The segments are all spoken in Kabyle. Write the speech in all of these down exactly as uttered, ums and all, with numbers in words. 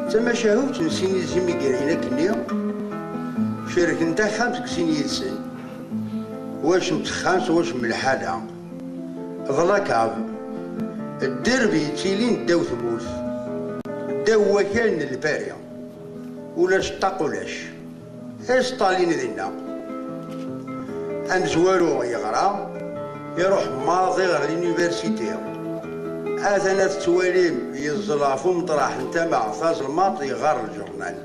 Tamacahut n sin yizimigrayen akkenni, cerken taxxamt deg sin yid-sen, wac n texxamt, wac n lḥala. D la cave, dderb yettilin ddaw tmurt, ddaw wakal n Lpari. Ulac ṭṭaq, ulac. Stalin dinna. Amezwaru yeɣra, iruḥ maḍi ɣer l'université. Atan ad tettwalim yeẓẓel ɣef umeṭraḥ n tama tazelmaḍt, yeɣɣar lǧurnal.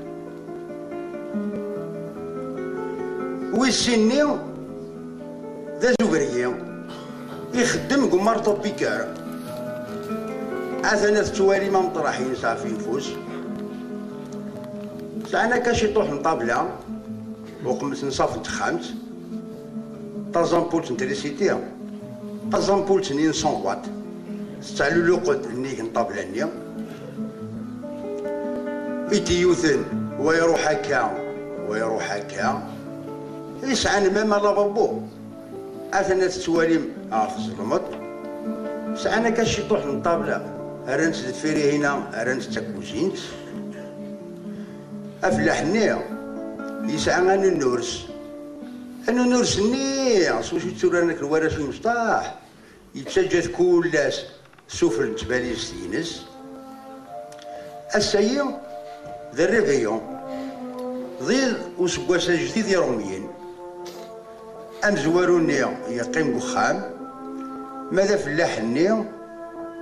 Wis sin-nni d azuberyi, ixeddem deg umarṭu Picard. Atan ad tettwalim ameṭraḥ-ines ɣef yinfus. Sɛan akka ciṭuḥ n ṭṭabla, uqmet n ṣṣaf n texxamt, taẓampult n trisiti, taẓampult-nni n cent watt, tettɛelluq-d nnig n ṭṭabla-nni. I d-yewten, wa iruḥ akka, wa iruḥ akka. Yesɛan même lavabo. Atan ad tettwalim ɣef tzelmeḍ. Sɛan akka ciṭuḥ n ṭṭabla, rran-tt deffir ihina, rran-tt d takuzint. Afellaḥ-nni yesɛa anunurs. Anunurs-nni s wacu tturaren akken warrac imecṭaḥ, yettaǧǧa-t kul ass sufell n tbalizt-ines. Ass-ayi d réveillon, d iḍ useggas ajdid irumyen. Amezwaru-nni yeqqim deg uxxam, ma d afellaḥ-nni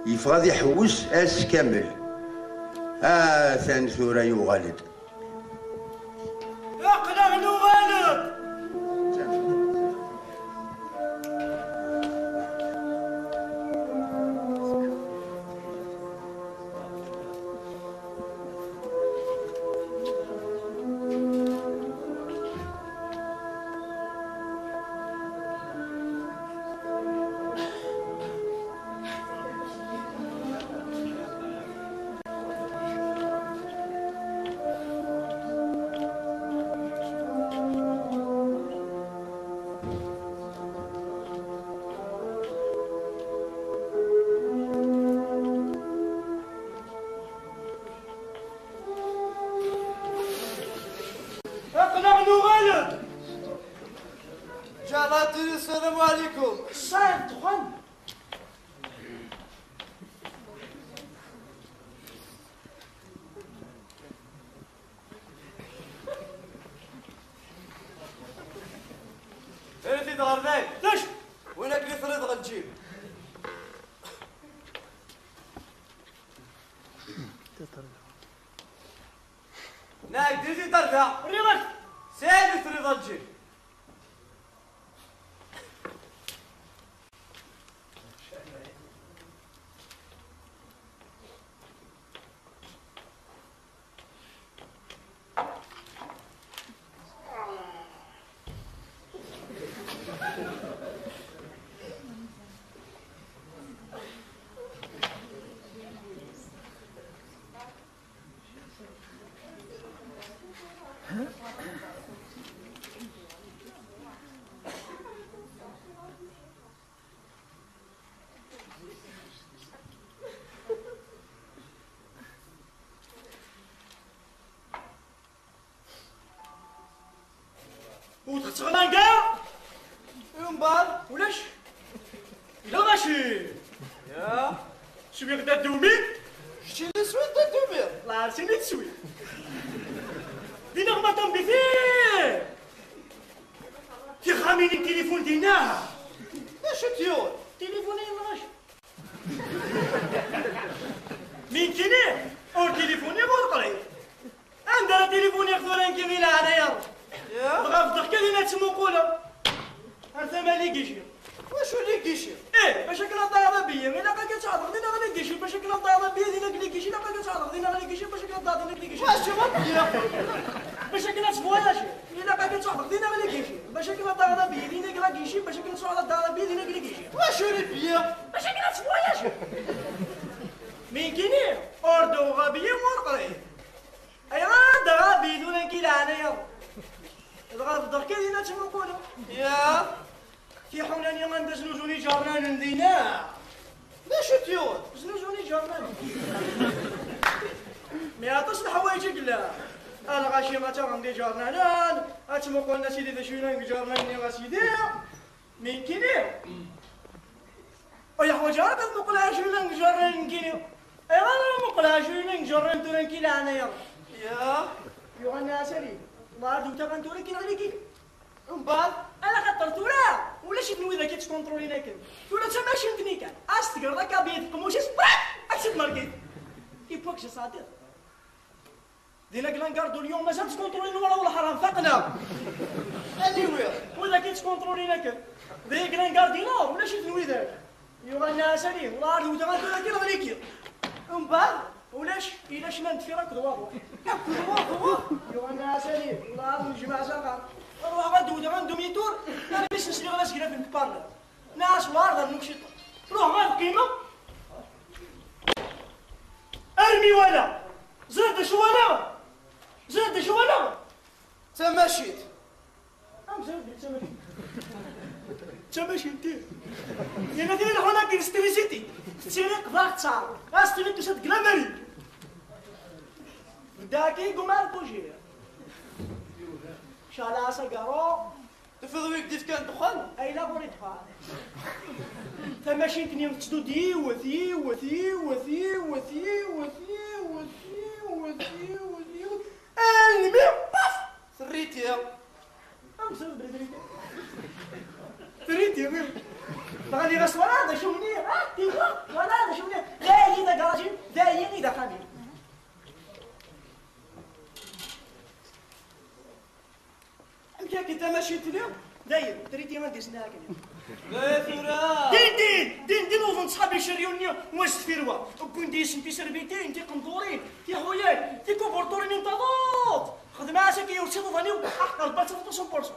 yeffeɣ ad iḥewwes ass kamel. Atan tura yuɣal-d. Aql-aɣ nuɣal-d! Aql-aɣ nuɣal-d! Ǧaɛlatin, السلام عليكم. Ṣṣayed ddexxan. Err-it-id ɣer dayen. Dac! Win akken i terriḍ ɣer lǧib. Nɛeg, err-it-id ɣer da. Rriɣ-ak. Sɛid i terriḍ ɣer lǧib. Ur txettɣen anga? Umbeɛd? Ulac. Yella maci. Ya. Swiɣ-d adumi. Kečč i d-teswiḍ d adumi? Lɛersi mi teswi. Dinna ɣer ma tombiti. Tixxamin n tilifun dinna. D acu-t yuɣ? Tilifun i yenɣac. Minkini, ur tilifuniɣ ur qrib. Anda ara tilifuniɣ tura nekki di leɛnaya? Ya? Dɣa beddeɣ kan dinna ttmuquleɣ. Ar tama ligici. Wacu ligici? Eh, bac akken ad taɣeḍ abiyi, ilaq akka ad tɛeddeḍ dinna ligici, bac akken ad taɣeḍ abiyi dinna ligici, ilaq akka ad tɛeddeḍ dinna ligici, bac akken ad taɣeḍ dinna ligici. Wacu abiyi? Bac akken ad tvoyajiḍ, ilaq akka ad tɛeddeḍ dinna ligici, bac akken ad taɣeḍ abiyi dinna ligici, bac akken ad tɛeddeḍ dinna ligici. Wacu ligici? Bac akken ad tvoyajiḍ. Minkini, ur d-uɣeɣ abiyi ur qrib. Ayɣer ad d-aɣeɣ abiyi tura nekki leɛnaya? Dɣa beddeɣ kan dinna ttmuquleɣ. Ya. Tiḥuna-nni anda znuzun iǧernanen dinna? D acu-t yuɣen? Znuzun iǧernanen. Mais aṭas n leḥwayeǧ i yella. A lɣaci ad ttaɣen d iǧernanen, ad ttmuqulen a sidi d acu yellan deg iǧernanen-nni a sidi. Mi nekkini, ur yeḥwaǧ ara ad muqleɣ acu yellan deg iǧernanen nekkini. Ayɣer ara muqleɣ acu yellan deg iǧernanen tura nekki leɛnaya? Ya. Yuɣal-nni a sidi, la d-utaɣen tura kki neɣli kki. Umbeɛd, ala xaṭer tura ulac-iten widak i ttkuntrulin akken. Tura d tamacint-nni kan. As tegreḍ akka bid qmuc-is, brak! Ad tt-id-mergit. Iwwa-k je sadiq. Dinna deg Langar du Lyon mazal ttkuntrulin wara leḥram, faqen-aɣ. Anyway, widak i ttkuntrulin akken. Dinna deg Langar du Nord ulac-iten widak. Yuɣal-nni a sidi, wala ar d-wteɣ tura kki neɣli kki. Umbeɛd, ulac, ila cna n deffir akked waḍu. Akked waḍu? Yuɣal-nni a sidi, wala ar d-nejmeɛ s axxam. Ruḥeɣ ad d-wteɣ un demi-tour, armi s-sliɣ d asgraf n tparla. Nniɣ-as wala ar d rnuɣ ciṭuḥ. Ruḥeɣ ad qqimeɣ. Armi wala. Ẓriɣ d acu wala. Ẓriɣ d acu wala. Tamacint. Amzun d tamacint. D tamacint-iw. Yerna tili leḥwal akken s trisiti. Tettili qḍaɛ ttaṛ. As tili tusa deg lamari. Dagi gumar kuji. Cala asagaro. Tufiḍ wi k-d-ifkan ddexxan? Ayla ɣur-i ddexxan. Tamacint-nni tettdud yiwet, yiwet, yiwet, yiwet, yiwet, yiwet, yiwet, yiwet, yiwet. Almi, paf! Territi. Amzun belli territi. Territi, wi. Dɣa nniɣ-as, wala d acu mniɣ, ah, tiwa, wala d acu mniɣ. Dayi d agaṛaj-im, dayi i d axxam-im. Amek akka tamacint-nni? Dayen, triti ad d-isneɛ akken. Tura! Din din! Din din uḍen ttḥab iceryun-nni, wa sdeffir wa. Wwin-d yis-sen tiserbitin, tiqendurin, tiḥuyal, tikuburturin n taḍuṭ! Xedmeɣ-as akka yiwet s iḍuḍan-iw, ah, rebbaɣ-tt aṭas n purṣu.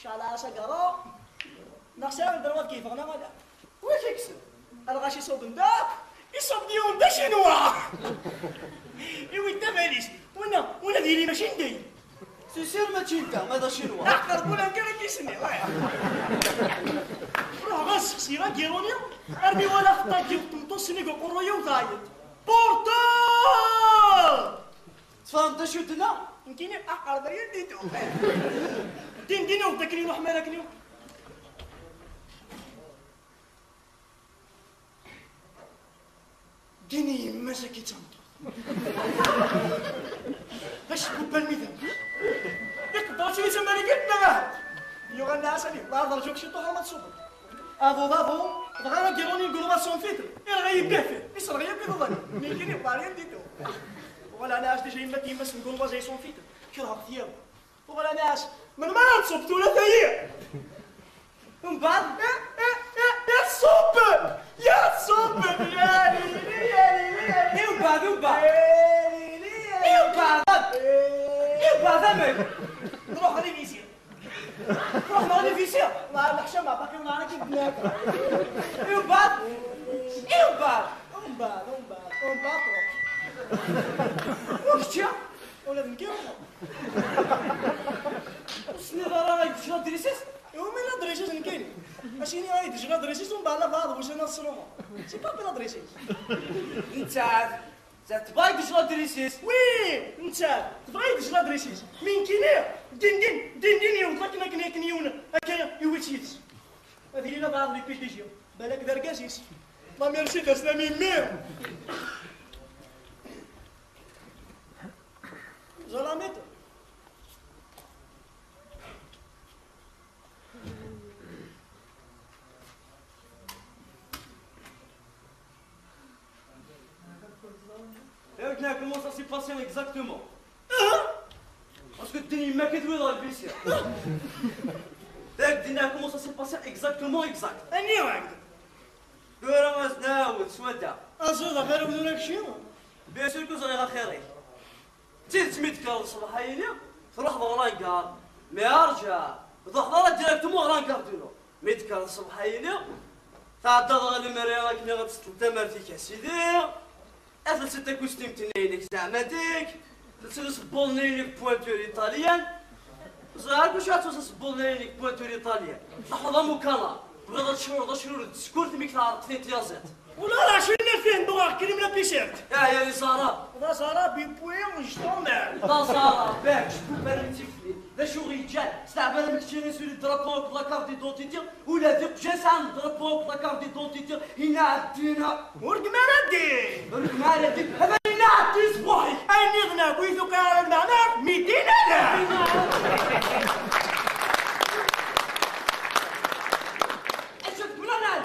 Cɛleɣ-as agaṛa, neɣ sɛiɣ ddreɣ ad keyyfeɣ neɣ ala. Wi t-ikksen? A lɣaci iṣuben-d akk, iṣub-d yiwen d acinwa! Iwi-d tabalizt, winna, winna d yili mačči n dayem. C'est sûr mačči n da, ma d acinwa. Aqerbu la ngar ad k-isni, ouais. Ruḥeɣ ad sseqsiɣ agiruni, armi walaɣ ṭagiɣ tmeṭṭut-nni deg uqerruy-iw tɛeyyeḍ. Porteur! Tfehmeḍ d acu d-tenna? Nekkini aqerday-a d-ituɣ. Din din iwweḍ akken iruḥ mi ara akken iruḥ. Din i yemma-s akka i d tameṭṭut. Acebbubb almi d amkan. Iqedder-itt-id i tamarigit neɣ ahat? Yuɣal-nni a sani, la ad rǧuɣ ciṭuḥ arma tṣubbeḍ. Aḍu d aḍu, dɣa agiruni n gulwa son fitre, irɣa yibbih fih, iserɣ yakk iḍuḍan. Nekkini, rien du tout. Voilà, nniɣ-as déjà yemma-k yemma-s n gulwa zay son fitre, kerheɣ-t yakk. Voilà, nniɣ-as, melmi ara tṣubb tura tayi? Mbeɛd? Ya, ya, ya, ya tṣubb! Ya tṣubb! Ya lili, ya lili, ya lili. I mbeɛd, i mbeɛd. Ya lili, ya lili. I mbeɛd. I mbeɛd amek? Nruḥ ɣer inisi. Ruḥ neɣ d ifisi. Ma leḥcama, baqi ur neɛni kif bnadem. Umbeɛd? Umbeɛd? Umbeɛd, umbeɛd, umbeɛd truḥ. U kečči? Ula d nekki ruḥeɣ. Ur tesniḍ ara ay d-ǧǧeɣ adris-is? Iwumi la adris-is nekkini? Acini ay d-ǧǧeɣ adris-is, umbeɛd la bɛaḍ wussan ad sruḥeɣ. C'est pas la adris-is. Nettat. Nettat tebɣa ad d-tejj ladris-is. Oui, nettat tebɣa ad d-tejj ladris-is. Mi nekkini, din din, din din yewweḍ akken, akken, akken yiwen akka iwi-tt yid-s. Ad yili la bɛaḍ les P D G, balak d argaz-is. La merci d aslam i mmi. Zalamit. Et là, comment ça s'est passé exactement? Parce que الدنيا ما كتبغي dans le vestiaire. Là, comment ça s'est passé exactement exact. Aniwa? Tura ad nɛawed s wadda. Aẓiḍ ɣer wdur akci? Bien sûr que ẓriɣ axir-ik. D tidet, mi d-tekkreḍ ṣṣbeḥ-a-yini, truḥeḍ ɣer la gare, mais arǧa, ur truḥeḍ ara directement ɣer la gare du Nord. Mi d-tekkreḍ ṣṣbeḥ-a-yini, tɛeddaḍ ɣer lemri akken ad teṭṭleḍ tamart-ik a sidi, ad telseḍ takustimt-nni-inek zeɛma dik, telseḍ isebbuḍen-nni-inek pointure italienne, ẓriɣ akk acu ad telseḍ isebbuḍen-nni-inek pointure italienne, tleḥḥuḍ am ukanar. Tebɣiḍ ad tecnuḍ acrur d tsekkurt imi k-teɛreq tyaziḍt? Ula d acu yenna fihen, bɣiɣ krim la pisert. Ah, ya les arabes. D azarab, et puis je t'emmerde. D azarab, bac, je peux pas le tifli. D acu ɣ-yeǧǧan? Steɛbal amek ččini sur le drapeau akked la carte d'identité, ula d iqjan sɛan drapeau akked la carte d'identité, inna ɛeddina. Ur gmar a ddin! Ur gmar a ddin! Hada inna ɛeddin sbuḥ-ik! Ayen iḍen akk ur yi-tuqiɛ ara lmeɛna, mi ddin ala! Acu tebɣiḍ ad nɛid?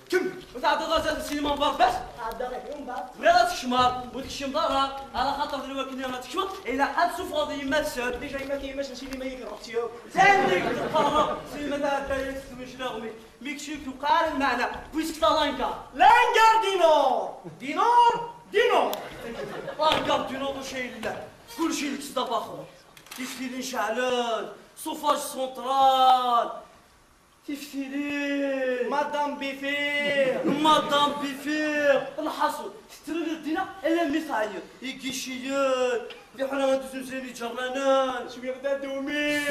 Kemm, ur tɛeddaḍ ara s sinima n Barbas? Ɛeddaɣ i umbeɛd. Tebɣiḍ ad tkecmeḍ, ur tkecmeḍ ara, ala xaṭer d lwakni ad tkecmeḍ, ilaq ad tsuffɣeḍ yemma-tsen. Déjà yemma-k yemma-s n sinima i iruḥ-tt yakk. Zan deg tqerreb, sinima tɛedda-yas twejlaɣ mi, mi kečč ur tewqiɛ ara lmeɛna, puisque ta langa. Langa dinor! Dinor! Dinor! Langa dinor, d acu ay yellan? Kulci deg-s d abaxur. Tiftilin ceɛlen, chauffage central. Tiftilin! Madame Bifir! Madame Bifir! Lḥaṣun, tettrilid dinna alammi teɛyiḍ. Igiciyen, d iḥuna n tuzuzin iǧernanen. Swiɣ-d adumi!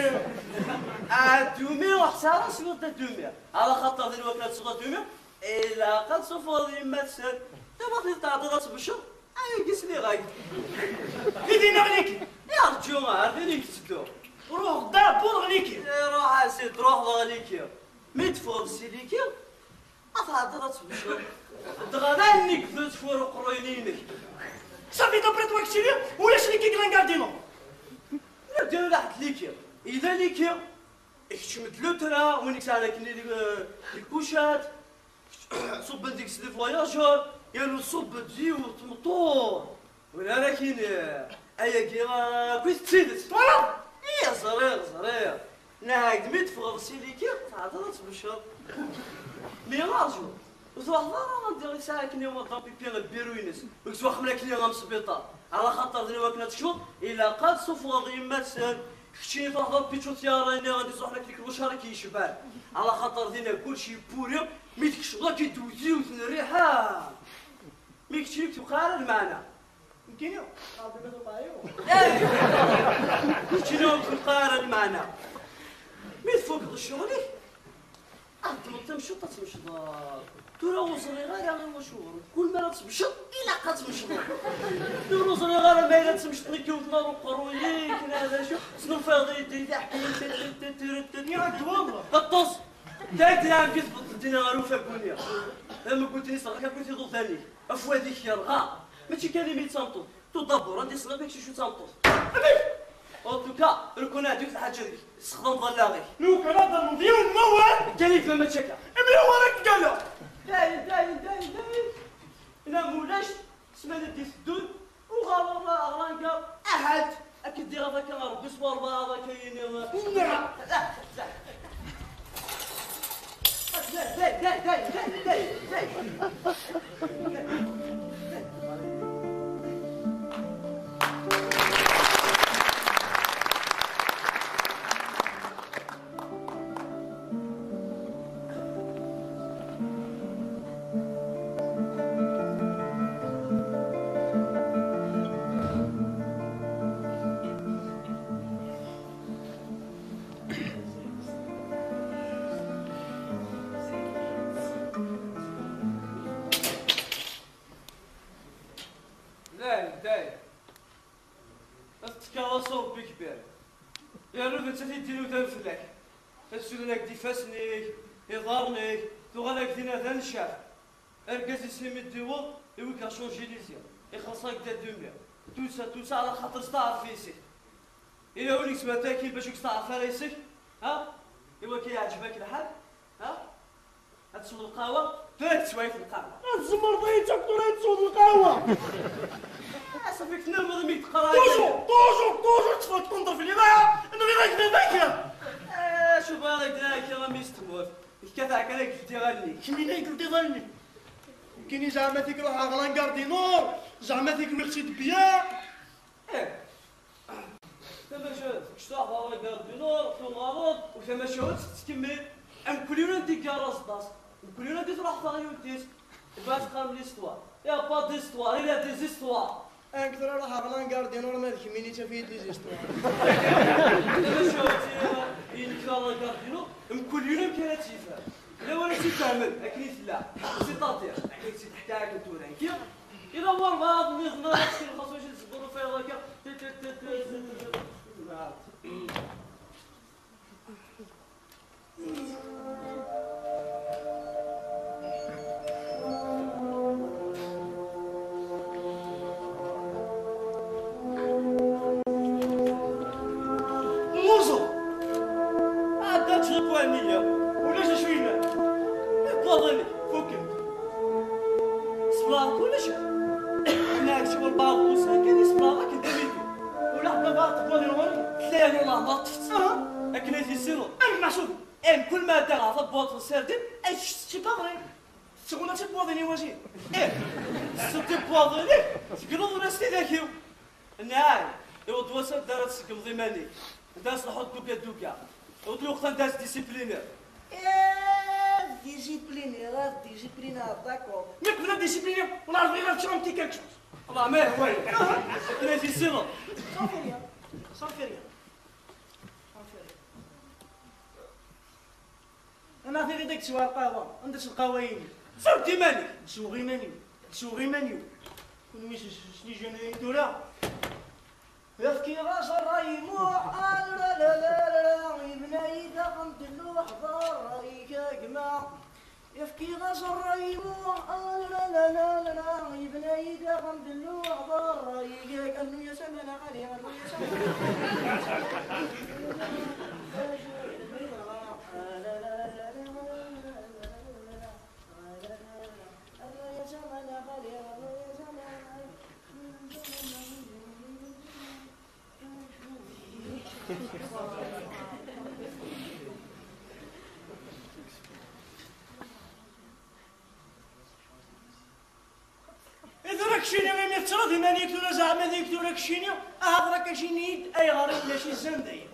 Adumi, ur ḥṣiɣ ara swiɣ-d adumi. Ala xaṭer di lwakla teswiḍ adumi, ilaq ad tsuffɣeḍ yemma-tsen. Tama tɛeddaḍ ad tbecceḍ. Ayagi sliɣ-ak. Di din ɣliki. Yarǧu, ar din i yetteddu. Ruḥ da, wwḍeɣ ɣliki. Ruḥ a sidi, ruḥ ɣliki. Mi teffɣeḍ si liki, ad tɛeddiḍ ad tbecceḍ. Dɣa d ayen i yebdu tfur uqerruy-nni-inek. Safi, d'après toi, keččini ulac liki deg Langardino. Ur d-yella ḥedd liki. Yella liki. Ikeččem-d lutra, win i yesɛan akken i, eh, lkucat. Ṣubben deg-s les voyageurs, yernu ṣubben-d yiwet tmeṭṭut. Win ara k-yini, ayagi akk i d tidet. Twalaḍ? Iya, ẓriɣ, ẓriɣ. Nahak mi teffɣeḍ si liki, tɛeddaḍ ad tbecceḍ. Mi arǧu, ur truḥeḍ ara anda i yesɛa akken i Madame Pipi lbiru-ines, ur yettwaxmel akken i am sbiṭar. Ala xaṭer d wakken ad tekcmeḍ, ilaq ad suffɣeḍ yemma-tsen. Keččini truḥeḍ ar piču tyara-nni ad iẓuḥen akken lwacar i k-yecban. Ala xaṭer dinna kulci yebburi, mi tkecmeḍ ad k-id-tewwet yiwet n rriḥa. Mi keččini ur k-tewqiɛ ara lmeɛna. Nekkini, Rebbi ma tewqiɛ yiwet. Keččini ur k-tewqiɛ ara lmeɛna. Mi tfukeḍ ccɣel-ik, ad teddmeḍ tamcuṭ ad tmecḍeḍ. Tura ur ẓriɣ ara i wacu ɣer-, kul mi ara tmecḍeḍ, ilaq ad tmecḍeḍ. Tura ur ẓriɣ ara ma yella tmecḍeḍ nekk yiwet n uqerruy-ik, neɣ d acu, tesnufayeḍ-iyi-d taḥkayt, tirret, tirret, tirret. Ṭṭes! Dayt lɛam kif beṭṭel dinna ɣer ufaguni. Am ugutin yesserɣak akk tiḍudan-ik. Afwad-ik yerɣa. Mačči kan imi d tameṭṭut. Tout d'abord, anda yesserɣak akk ticu d tameṭṭut. Amek? En tout cas, rkun ɛeddi lḥaǧa-ik. Sexdam ḍallaɣ-ik. Lukan ad d-ternuḍ yiwen n wawal. Ggal-ik ma mačči akka. Imla wara k-ggalleɣ. Dayen, dayen, dayen, dayen. Ina mulac, ssmana d-iteddun, uɣal ɣer, ɣer Langar, ahat, ad k-id-iɣaf akka Rebbi s walbaɛḍ akka yini. Nna! Dayen, dayen, dayen. Dayen, dayen. Ad tettkaḍ aṣur n Big Ben. Yernu d nettat i d-inudan fell-ak. Ad suden-ak-d ifassen-ik, iḍarren-ik, tuɣal-ak dinna d aneccaf. Argaz-is imi d-iwweḍ, iwi-k ɣer Champs-Élysées. Ixelleṣ-ak-d adumi. Tusa, tusa, ala xaṭer steɛref yes-k. Yella win i yesmatakin bac ur yesteɛref ara yes-k? Ha? Iwa-k yeɛǧeb-ak lḥal? Ha? Ad tesweḍ lqahwa? Tura ad teswa yiwet lqahwa. Ad tzemreḍ ad yi-d-tafeḍ tura ad tesweḍ lqahwa? Ah, ça fait que tnelmeḍ imi d-teqqar akka. Toujours, toujours, toujours teffeɣ-d contre fell-i. Nɣiɣ-ak d abakar. Ah, acu bɣiɣ ad ak-d-nini akka a mmi-s n tmurt. Nekk ad ɛkan ad k-ldiɣ allen-ik. Kemmini ad k-ldiɣ allen-ik. Nekkini zeɛma tik ruḥeɣ ɣer Langar di Nord, zeɛma tik nwiɣ-tt-id bya. Eh. Tamacahut, kečč truḥeḍ ɣer la gare du Nord, tuɣaleḍ, u tamacahut tettkemmil. Mkul yiwen anda igerrez ḍas, mkul yiwen anda truḥ teɣyult-is, u bɣiɣ teqqarem l'histoire. Y a pas d'histoire, il y a des histoires. Nekk tura ruḥeɣ ɣer la gare du Nord, ma d kemmini ttaf-iyi-d les histoires. Tamacahut i, i nekk ɣer la gare du Nord, mkul yiwen amek ara tt-yefhem. Lawan ad tt-id-fehmen akken i tella. C'est-à-dire, akken i tt-id-teḥka akken tura, nekki. Ila walbeɛḍ nniḍen ara tt-id-xas wacu tezwur ufayḍ akka. Lluẓeɣ! Ɛedda ttɣiwani-ya, ulac acu yellan. Iqwaḍen-ik fukken. Seflaɣ kullec. Nniɣ-ak ccɣel baɛḍ n wussan kan i seflaɣ akken d amitu. Ula ḥedd ma baɛḍ tewwaḍin ɣur-i. Tlayali leɛmer ṭṭfet. Aha. Akken ay tissineḍ. Amek meḥsub? Em, kul ma ddiɣ ɣer tabwaḍt n ssardin, ay kečč teččiḍ aɣrim. Tettɣunna tibwaḍin i wazin. Eh, tessen tibwaḍin-ik, tegneḍ ula s tidak-iw. Nniɣ-ak, iwweḍ wass anda ara tseggmeḍ iman-ik, anda ara s-lḥuḍ duga duga. Iwweḍ lweqt anda ara s-discipliniḍ. Eh, discipliniḍ, ad discipliniḍ, d'accord. Mi qbel ad discipliniḍ, wala bɣiɣ ad ččeɣ un petit quelque chose. Allah ma yehwa-yi. Akken ay tissineḍ. Ça fait rien. Ça fait rien. Ça fait rien. Ana tiriḍ ad k-teswa lqahwa. Anda-tt lqahwa-inu? Sewwed iman-ik! Sewweɣ iman-iw. Sewweɣ iman-iw. Kunwi s, s, s les jeunes tura. Efkiɣ-as ṛṛay i Muḥ, a la la la la la, yebna-yi-d axxam d lluḥ, d ṛṛay-ik a gma. Efkiɣ-as ṛṛay i Muḥ, a la la la la la, yebna-yi-d axxam d lluḥ, d ṛṛay-ik, annu-yas aman a xali, annu-yas aman. I tura keččini, imi tettreḍ iman-ik tura, zeɛma d-ik tura keččini, ahat raka jini-yi-d ayɣer i ulac izan dayen.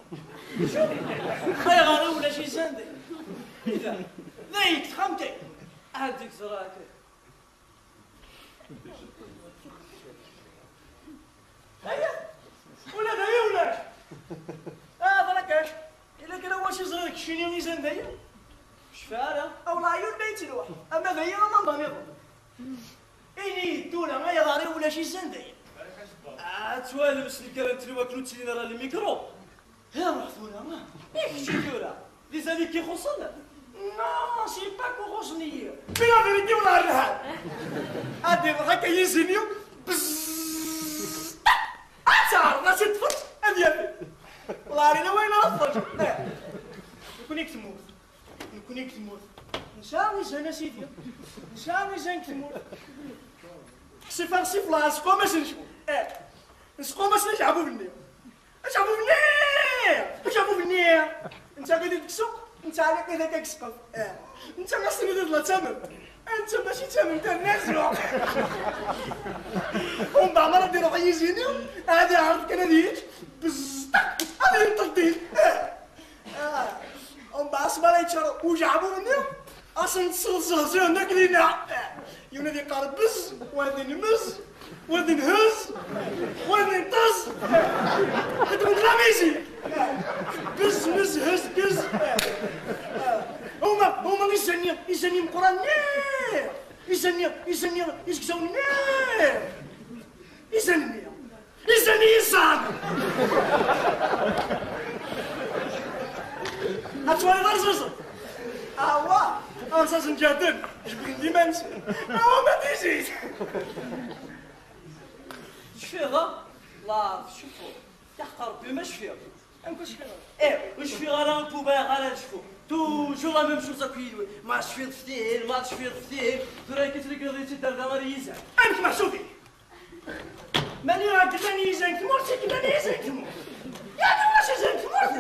Ayɣer i ulac izan dayen? Ida, dayen deg texxamt-agi. Ahat deg ẓra akka. Aya, ula d aya ulac. Ah, ḍra kan. Ila kra wacu ẓriɣ keččini izan dayen. Cfa ara. Awla ɛyun ma yettluḥ. Ama dayen ama d aniḍen. Ini-yi-d tura, ayɣer i ulac izan dayen? Ah, ttwalem s lkar n tliwa akken ur ttilin ara les micros. Iruḥ tura. I kečč tura? D izan i k-ixuṣṣen? Non, c'est pas ku xuṣṣen-iyi. Mais la vérité, wala lḥal. Ad iruḥ akka yizini, bzzz, ad teɛreḍ, ad tt-id-tfeǧǧ, ad yaf. Wala ɛli wayen ara tfeǧǧ. Eh. Nekkni deg tmurt. Nekkni deg tmurt. Nesɛa izan a sidi. Nesɛa izan deg tmurt. Xsif ar xsif la, nesqum-as necbu. Eh. Nesqum-as la jeɛbub-nni. Ajeɛbub-nni! Ajeɛbub-nni! Netta ɣilet deg ssuq, netta ala ɣilet deg ssqef. Eh. Netta ɣas tiniḍ la tamen. Netta mačči d tamen, terna zuɣ. Umbeɛd mi ara d-iruḥ yizini, ad iɛreḍ kan ad yečč, bezzṭeq, ad yenṭel din. Eh. Ah. Umbeɛd asmi ara yeččar ujeɛbub-nni, ad sen-tesseɣ zehzihen akk dinna. Yiwen ad yeqqar bez, wayeḍ inmez, wayeḍ inhez, wayeḍ inṭez. Xedmen la musique. Bez, mez, hez, gez. Huma, huma izan-nni, izan-nni meqqran-nni. Izan-nni, izan-nni izegzawen-nni. Izan-nni. Izan i yizan! Ad twaliḍ arẓiẓen! Awa! Arẓaẓen ǧehden, jebden-d iman-nsen! Awa ma d-izit! Tecfiḍ, a? La tceffuḍ. Yeḥqer Rebbi ma cfiɣ. Amek ur cfiɣ ara? Eh, ur cfiɣ ara, ur bɣiɣ ara ad cfuɣ. Toujours la même chose akk yid-wen. Ma tcfiḍ ftihin, ma tcfiḍ ftihin. Tura akka tregleḍ-itt-id ar da ar yizan. Amek meḥsub-ik? Mani ɣer d-llan yizan deg tmurt, i yellan yizan deg tmurt. Yeɛni ulac izan deg tmurt?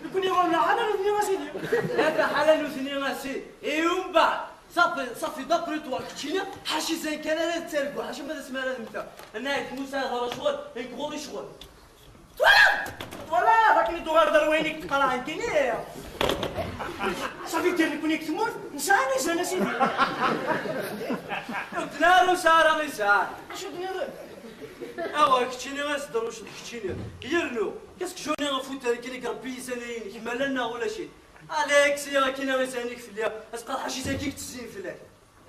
Nekkni ɣur-neɣ ḥala nutni a sidi. Ata ḥala nutni a sidi. I umbeɛd, safi, safi, d'après toi, keččini, ḥaca izan kan ara d-targu, ḥaca ma d asmi ara d-mmteɣ. Annaɣ-ik Musa, hḍer ccɣel, nekk ɣur-i ccɣel. Twalaḍ? Twalaḍ akken i d-tuɣaleḍ ar wayen i k-d-qqareɣ nekkini? Safi, ddiɣ nekkni deg tmurt, nesɛa izan a sidi. Ur d-nara ur sɛa ara izan. Acu d-nniḍen? Awa, keččini a s-d-rruced keččini. Yernu, qu'est-ce que j'en ai à foutre akken i irebbi izan-a-inek, ma llan neɣ ulac-it? Alex, ya akken ara isernik fell-i, ad tqerḥ acu-agi i yettezzin fell-ak.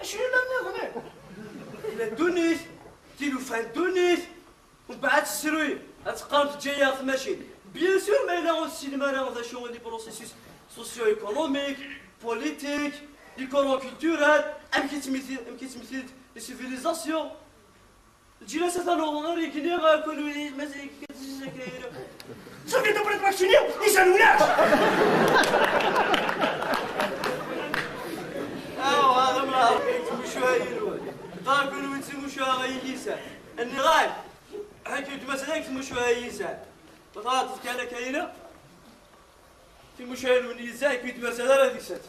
Acu yellan nniḍen? Tella ddunit, tilufa n ddunit, mbeɛd tessruy, ad teqqarem teǧǧa-yaɣ tmacint. Bien sûr, ma yella ur tessinem ara d acu i les processus socio-économiques, politiques, les courants culturels, amek i ttmiti-, amek i ttmitit les civilisations. Lǧilas atan uɣur igenni, kunwi mazal-ik ad tezzi akayra. Safi, d'après ma keččini, isan ulac! Aw, hada mlahar, timucuha yinwen. Ṭar kunwi d timucuha ay isan. Nniɣ-ak, ḥakken d-mazal-ik timucuha ay isan. Ma tɣaḍeḍ kan akayra, timucuha yinwen yizan, ken-id-mazal ara deg-sent.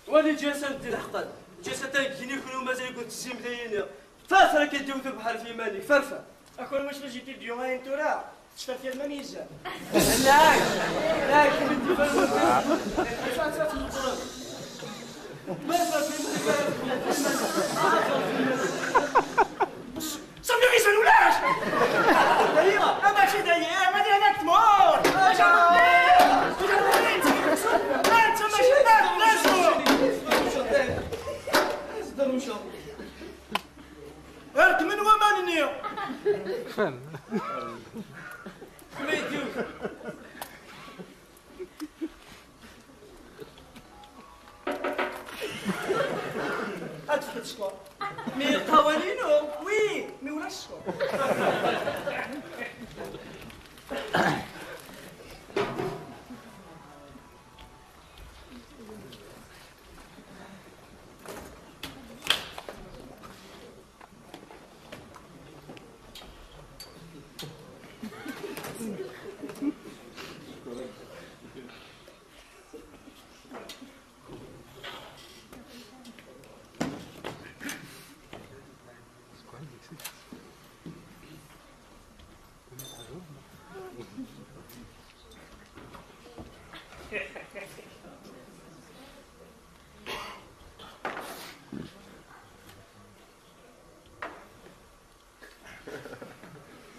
Wali ǧasad di leḥqel. Ǧasad-a deg-ni kunwi mazal-iken tezzim dayini. Ferfer akka d-iwet ubeḥri f yiman-ik, ferfer. Akken mačči d jitir d-yuɣalen tura, tecfar tirman yizan. Laɛi, laɛi, kemm d-iban. Ferfer f yiman-ik, ferfer f yiman-ik. Safi, isan ulac! Daya! Ah, mačči daya, ma d ayen ak tmur! Mačči daya! Mačči daya! Mačči daya! Ar ddmen waman-nni! Ad tefket sskeṛ. Mi lqawan-inu? Oui, mi ulac sskeṛ.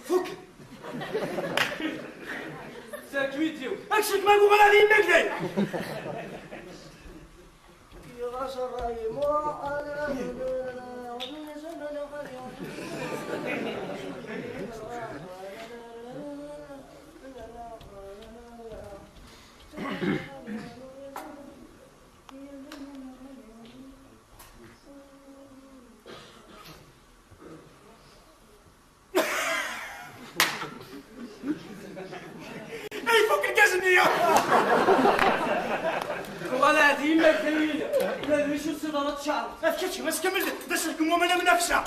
Fuk! Sers-k-id-iw. Aksik ma yuɣal ad yemmeglay! Ifuk lgaz-nni! Uɣal ɛad yemma-k d ayen, ula d acu ssiḍ ara tceɛreḍ. Af kečč, ma tkemmel, d aserkem waman am nafsa.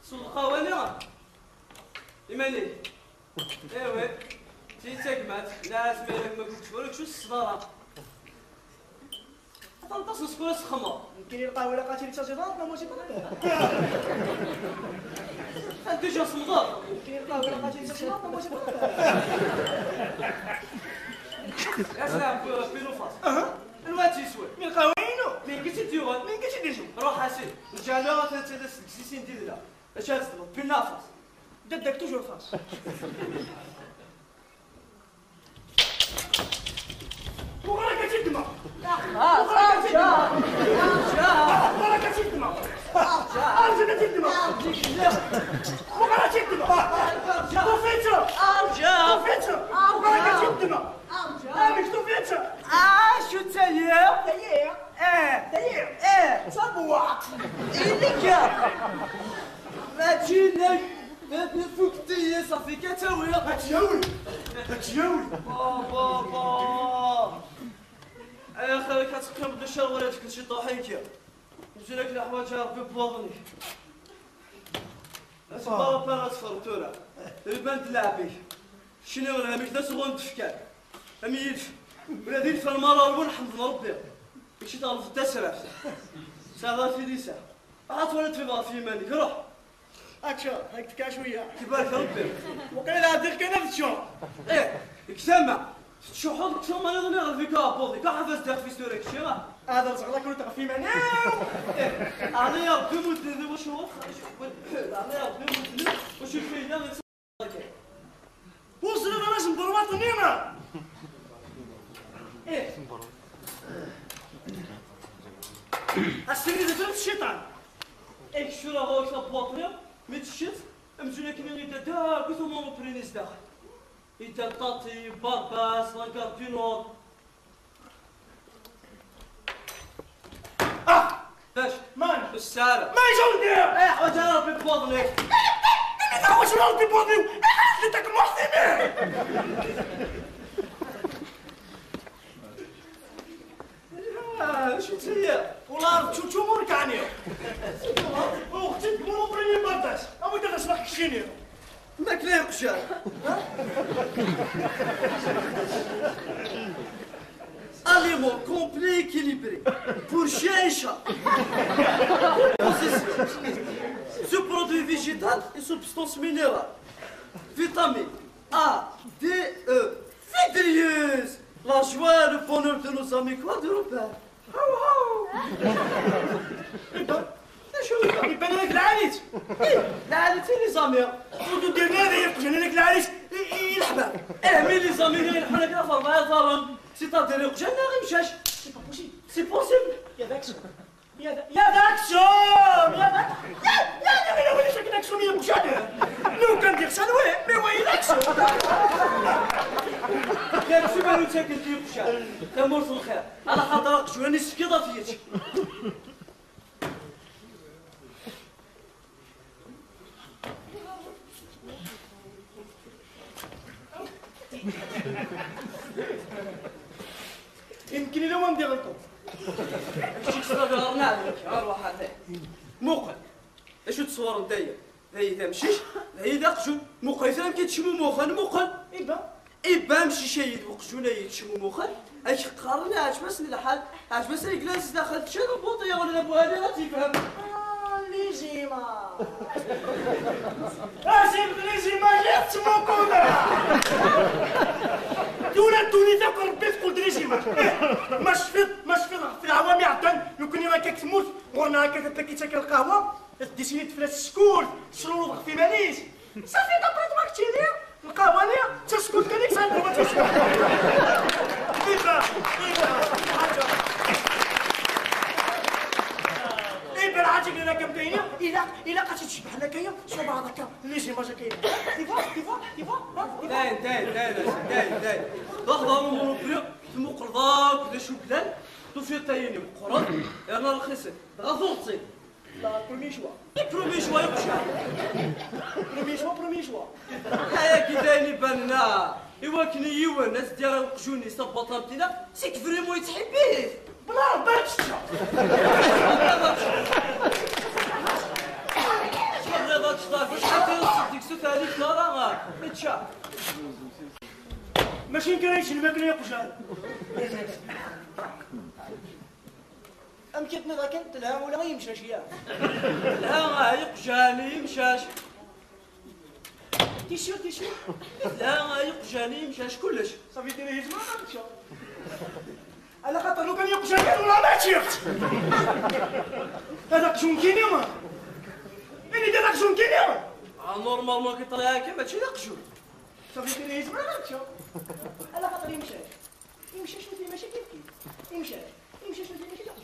Ṣuddeq awal-a. Iman-ik. Ewe, d tagmat, la asma yella gma kečč, ur kečč ur tessneḍ ara. Aṭas n sskeṛ i s-txemmeḍ. Nekkini lqahwa ilaq ad tili d taẓiḍant, ma mačči d Anta i semmḍeḍ? Nekkini lqahwa ilaq ad tili d taẓiḍant, ma mačči d Asla, pilufas. Aha. Anwa ad tt-yeswen? Mi lqahwa-inu. Mi nekk i tt-id-yuɣen. Mi nekk i tt-id-yuɣen. Ruḥ a sidi, neǧǧa-aɣ ad tt-id-as deg sin di dla. Acu ad teṭṭfeḍ? Pilufas. Dadda-k toujours fas. Uɣal akka tt-id-ddmeɣ! Uɣal akka tt-id-ddmeɣ! Uɣal akka tt-id-ddmeɣ! Arǧu akka tt-id-ddmeɣ! Uɣal akka tt-id-ddmeɣ! Tufiḍ-tt! Tufiḍ-tt! Uɣal akka tt-id-ddmeɣ! Amek tufiḍ-tt? Acu d tayi? Tayi? Eh! Tayi? Eh! D tabewwaṭ! Ili-k! Mačči nekk! Tafukt-iyi, ṣafi kan ttawiɣ. Ad tt-yawi! Ad tt-yawi! Baba, baba! Ay axir-ik ad teqqimeḍ d ccer wala ad tefkeḍ ciṭuḥ-ik. Mzul-ak leḥwaǧ a Rebbi bwaḍen-ik. Asebbar a para sfer tura. Lban d leɛb-ik. Keččini ur hmik d asɣun d-fkan. Am yilef. Ula d ilfan merra rwin ḥemden Rebbi. Mačči tɣelbeḍ d tasraft. Tesɛiḍ ar tilisa. Ahat wala tfiḍ ɣef yiman-ik. Ruḥ. Ačča, ad k-tefk cwiya. Tbarek Rebbi. Waqila ɛeddiɣ kan ad ččeɣ. Ih, deg tama. Tettcuḥḥuḍ deg tama niḍen iɣelb-ik uɛebbuḍ-ik. Ruḥ af-as-d ixef-is tura kečči, ah. هذا الزغلة كنت غفي معناه. على يا ربي مدن وش هو؟ على يا ربي مدن وش الفايدة؟ وصلت انا نبر وطني انا. ايه. السيري ده الشيطان. ايه شو راه هو شاب وطني؟ متشت. امزونا كنا نبدا دا كنت مونو برينيس داخل. إذا طاطي بارباس لا غار دو نور. اه. باش؟ مان السالة ما يجوزني. ايه حاجة ربي بفضلك. انت واش ربي بفضلي؟ ايه اللي تاك محسنين. آه، شو تسير؟ والله تشوف شو مورك عني. اختي تقولوا بريمي برداش. ابو دغس راك شيني. ماكلة يقشر. Aliment complet équilibré pour chien et chat. Composition. Ce produit végétal et substance minérale. Vitamine A, D, E. Fédrieuse. La joie, le bonheur de nos amis quadrupèdes. هاو هاو. يبان. شو يبان؟ يبان لك العاليت. ايه، العاليت لي زامير. ودو ديرنا هذا يقجن لك العاليت. ايه، ايه، الحباب. ايه، مي لي زامير يلحقوا لك في أربعة ظلم. سي تادير يقجن غير مشاش. سي با بوسيبل. سي بوسيبل. يا داكسون. يا دا-، يا داكسون. يا دا-، يا، يا، يا، ويلي شكلك سمية مشاهدة. لو كان دير سنوي، مي ويلك سو. يا شو ما نتاكل دير مشاهدة. تمورت الخير. على خاطر شو راني سكيضة فيك. يمكن لي لو ما ندير لكم. شي كسرة ديال الأرناع، غير واحد. موقع. اش تصور نتايا؟ هاي ذا مشيش، هاي ذا قشو. موقع ثاني كيتشمو موخن، موقع. إبا. إبا مشي شايد وقشو لا يتشمو موخن. اش قارن عجبس الحال، عجبس الكلاس داخل تشد البوطية ولا بوالي لا تفهم. آه، لي زيما. اسيب لي زيماج يتسمو كولا. دولا دوني ذاك ربي تقول لي زيماج. إيه، ما شفت، ما شفت في العوامي عدن، لو كني راك تموت، غورنا هكا تاكي تاكل القهوة، ديسيني تفلس السكول، شلون وضع في ماليس. صافي دابا ماك تشيلي، القهوة ليا، تسكت كان يكسر هو تسكت. إيه، إيه، إيه، العاجب لنا كم دايرة، إلا، إلا قاتل تشبح لك هي، شو بعضك؟ لي زيماج كاين. تيفا، تيفا، تيفا، ها، تيفا. داين، داين، داين، داين، داين. لحظة، نمرو بلو، تمو قرضاك، ولا شو بلان، تو في الطيني مقرض، يلا رخيص، غا فوق تصيب. لا، برومي شوا. برومي شوا يقشع. برومي شوا، برومي شوا. هيا كي داين يبان لنا. إوا كني يوان، ناس ديالها وقشوني، صبطها متينا، سيك فريمون يتحبيه. بلا رباط الشتا. شحال بلا رباط الشتا، واش حتى يوصل ديك سوت عليك، لا، لا، ما. اتشا. ماشي كاينش الماكلة يا قشعر. أم كتنا ذاك تلها ولا يمشاش يا. لا، يقجاني يمشاش. تيشير، تيشير. لا، يقجاني يمشاش كلش. صافي ديري هجمة ما تمشى. على خاطر لو كان يقجاني والله ما تشيرت. هذاك شو كيني ما. إني هذاك شو كيني ما. آه، نورمالمون كي طلع هكا ماشي نقشو. صافي ديري هجمة ما تمشى. على خاطر يمشاش. يمشاش ما فيه مشاكل كيف. يمشاش. يمشاش ما فيه مشاكل.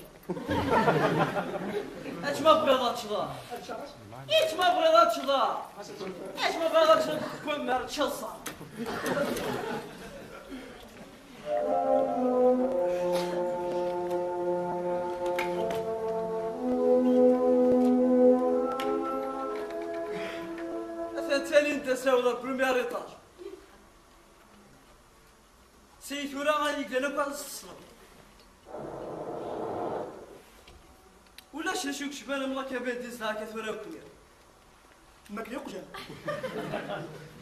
اش ما بغيضاتش ضا؟ اش ما بغيضاتش ضا؟ اش ما بغيضاتش ضا؟ كون مار تشلصا. اثنتالي انت ساوي بروميير ايطاج. سي ثورة غادي يقلب على الصلاة. ولا شي شوك شبان الله كبير ديز لها كثورة وكبير. ما كان يقجع.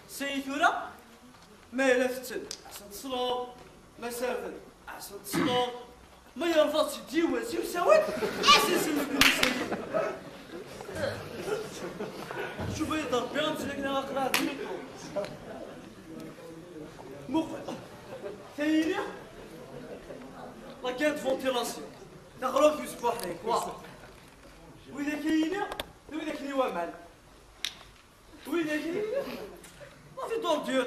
سي ثورة ما إلا فتن. أحسن تصلو. ما سافر. أحسن تصلو. ما يرفض ديوان سي وساوات. أحسن سلك المسلمين. شوف يا ضربي غنمسلك لها قرار. مقل. ثاني. لا كانت فونتيلاسيون. Taɣrumt n usbuḥ-nni, quoi. Widak i yini, d widak n waman. Widak i yini, ma fi dordure.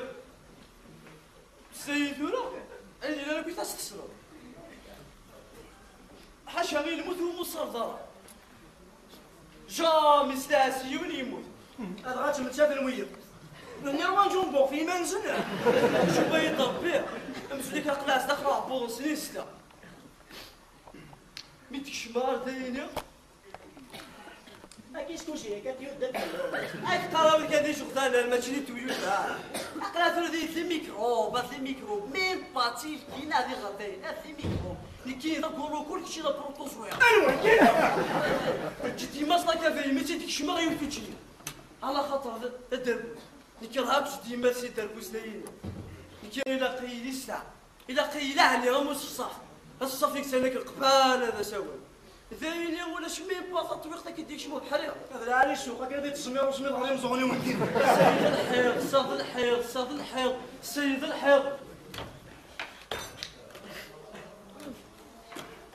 Sayi tura, ayen yellan akk i tas-tessneḍ. Ḥaca i lmut ur muṣarḍ ara. Jamais s tɛas yiwen yemmut. Adɣa ttemmettat n wiyeḍ. Nniɣ-wen ǧumbuɣ f iman-nsen. Cuba yeṭṭebbi. Amslik aqlaɛ s daxel aɛebbuḍ n snin setta. Mi d-kecmeɣ ar dayini. Ak iskuci, ak ad yudden. Ay teqqar-awen kan d ijeɣdanen, mačči d tuyuca. Aql-aɣ tura di, di microbe, di microbe. Même pas tilkina di ɣerdayen, di microbe. Nekkini d aguru kul kečči d aprotozoa. Anwa kina? Ǧǧet yemma-s la cave, mi tt-id-kecmeɣ yiwet učči. Ala xaṭer d, d aderbus. Nekk rhaɣ ǧǧet yemma-s iderbusen-ayini. Nekk ilaq-iyi di ssaɛa. Ilaq-iyi laɛni am uṣefṣaf. Aṣefṣaf i yettanak lqbala d asawen. D ayen i ulac mi yewwa tatwiqt akka i d-yekcem ubeḥri. D lɛali ssuq, akka i d-tezmiḍ usmiḍ ɣer imeẓɣun iwendin. Sayd lḥiḍ, sayd lḥiḍ, sayd lḥiḍ, sayd lḥiḍ.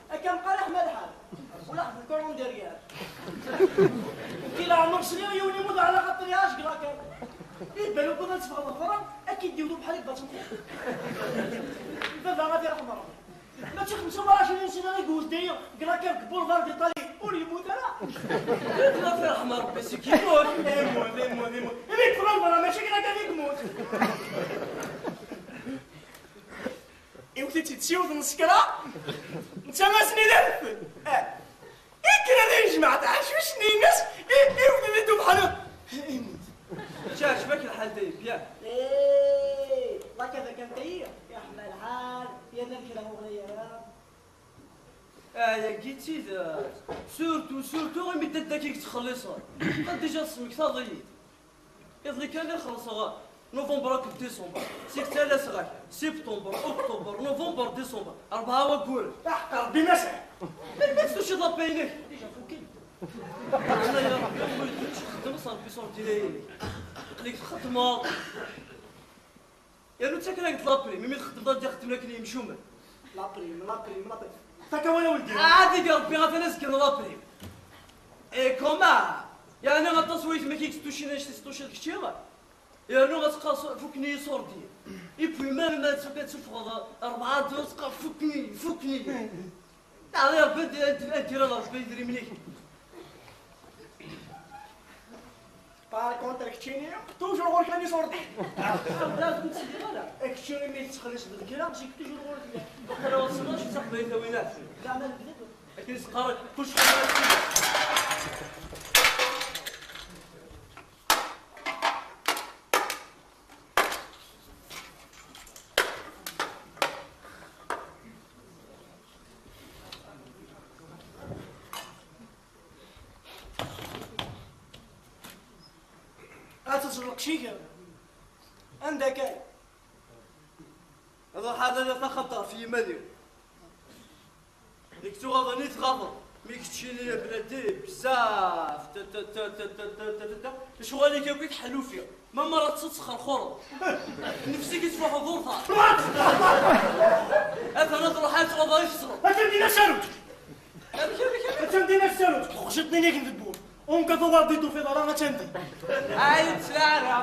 Akka meqqar iḥma lḥal. Ulaḥ d lkurun derrière. Nekki leɛmer sliɣ yiwen yemmut ɛla xaṭer iɛac deg lakan. Iban ukud ad teffɣeḍ ɣer berra, ad k-id-iwet ubeḥri deg Batemxi. Baba ad iṛeḥm Ṛebbi. Mačči xemsa u ɛecrin sena i yewwet dagi deg lakan deg Boulevard d'Italie, ur yemmut ara. Ad iṛeḥm Ṛebbi, seg yemmut. Immut, immut, immut. Imi yeffeɣ ɣer berra, mačči deg lakan i yemmut. Iwet-itt-id s yiwet n ṣṣekra, netta asen-ilerfen. Ah. Ikker ad yejmeɛ taɛacuct-nni-ines, i, iwet-it-id ubeḥri. Immut. Teɛjeb-ak lḥal dayem, yak? Eh, la cave kan tayi, yeḥma lḥal, yerna kra ur ɣlay ara. Ah, yagi d tidet. Surtout, surtout, imi d dadda-k i yettxelliṣen. Qad déjà tesmektaḍ-iyi-d. Iḍelli kan i xellṣeɣ novembre akked décembre. Seg ttalaseɣ-ak septembre, octobre, novembre, décembre. Rebɛa wagguren. Aḥeqq Rebbi ma sɛiɣ. Melmi ad tuciḍ la paye-inek? Déjà fukken. Meɛna ya Rebbi, ur yelli txeddem s Rebbi s ordinaire-inek. Aql-ik txeddmeḍ. Yernu ttaken-ak-d la prime, imi txeddmeḍ ad d-ixeddmen akken yemcumen. La prime, la prime, la prime. Fak awal a weldi. Ɛad i Rebbi atan azekka n la prime. Et comment? Yeɛni aṭas waytma-k i yetttucin annect-is tuciḍ kečči? Yernu ad teqqareḍ fukken-iyi iṣurdiyen. Et puis même ma ad teffɣeḍ rebɛa deg wass teqqar fukken-iyi, fukken-iyi. Neɛḍi Rebbi, ad d-, ad d-, ad d-yerr Rebbi idrimen-ik. Par contre, keččini, toujours ɣur-k la misorde. Anda ur tteddiḍ ara? Keččini mi tettxelliṣeḍ lekra, zik toujours ɣur-k. Aql-aɣ ssnac d taqbaylit a winat. Zeɛma lebdad. Akken i s-qqaren, kullec ɣur-k. Ad teẓreḍ lqecc-ik. Anda kan. Ad ruḥeɣ ad ala taxaṭer ɣef yiman-iw. Deg tuɣaḍ-nni tɣaḍeḍ. Mi keččini a bnadi, bezzaf. Ta, ta, ta. Lecɣal-ik akk i tḥellufi. Ma mara tettxerxureḍ. Nnefs-ik i tettfuḥuḍ ur teɛṭiḍ. Atan ad ruḥeɣ ad tɣaḍeɣ i tesleḍ. Atan din asarut. Amek, amek, amek? Atan din asarut. Txucceḍ-nni-inek n tewwurt. Unka tuɣal di tufiḍ ara atan din. Ay, ur ttlaɛi ara.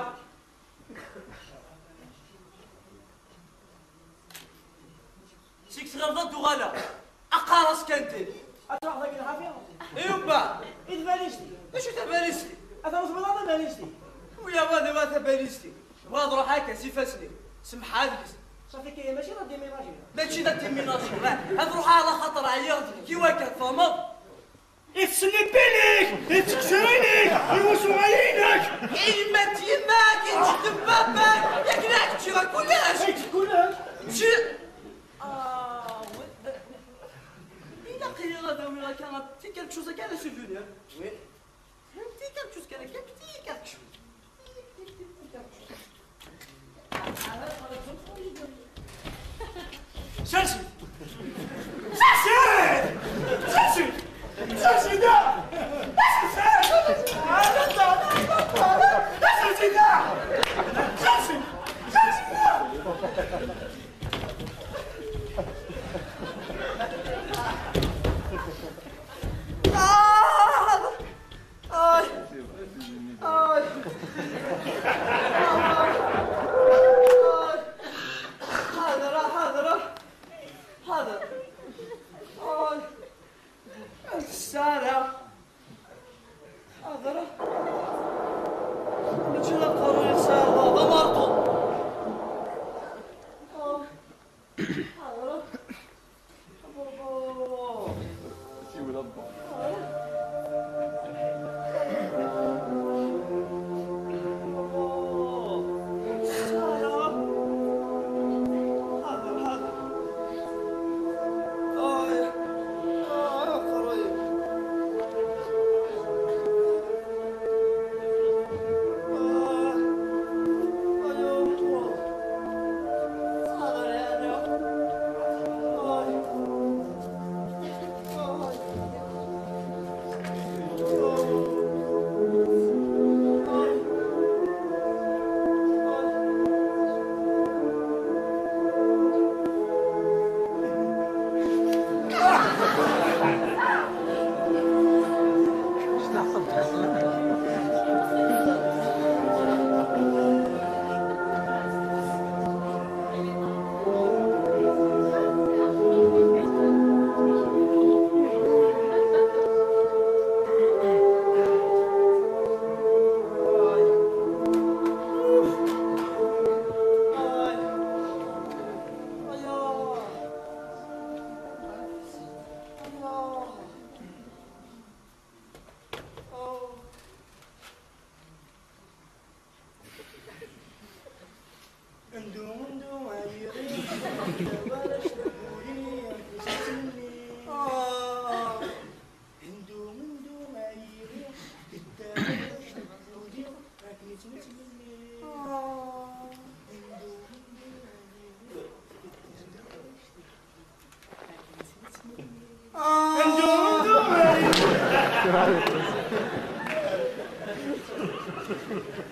Seg tɣelḍa d-uɣaleɣ. Aqaras kan din. Ad truḥeḍ akken ḥafi? Iwba! I tbalizt-ik? D acu tabalizt-ik? Atan ur tebɣiḍ ara tabalizt-ik? Wiya wa d wa tabalizt-ik. Bɣiɣ ad ruḥeɣ akka s ifassen-iw. Semmeḥ adlis. Safi kaya mačči d adiminaji. Mačči d adiminaji, eh. Ad ruḥeɣ ala xaṭer ɛyiɣ deg-k i wakka, tfehmeḍ? Ittselliben-ik, itteksurin-ik, lwusuɣa-inek. Yemma d yemma-k, iǧǧ-d baba-k, yak la keččiɣ kullec. Iǧǧ kullec. Ǧǧ-, ah, wa-, ilaq-iyi ad awiɣ akka un petit quelque chose akka à la souvenir. Oui. Un petit quelque chose, un petit quelque chose. Sers-it! Sers-it! Sers-it! Sers-it da! Sers-it! Sers-it da! Sers-it! Ndu, ndu, ay iɣi, tedda warrac tewwuri, akken tettmenni. Ah. Ndu, ndu, ay iɣi, tedda warrac tewwuri, akken tettmenni. Ah. Ndu, ndu, ay iɣi, tedda warrac tewwuri, akken tettmenni. Ah. Ndu, ndu, ay iɣi.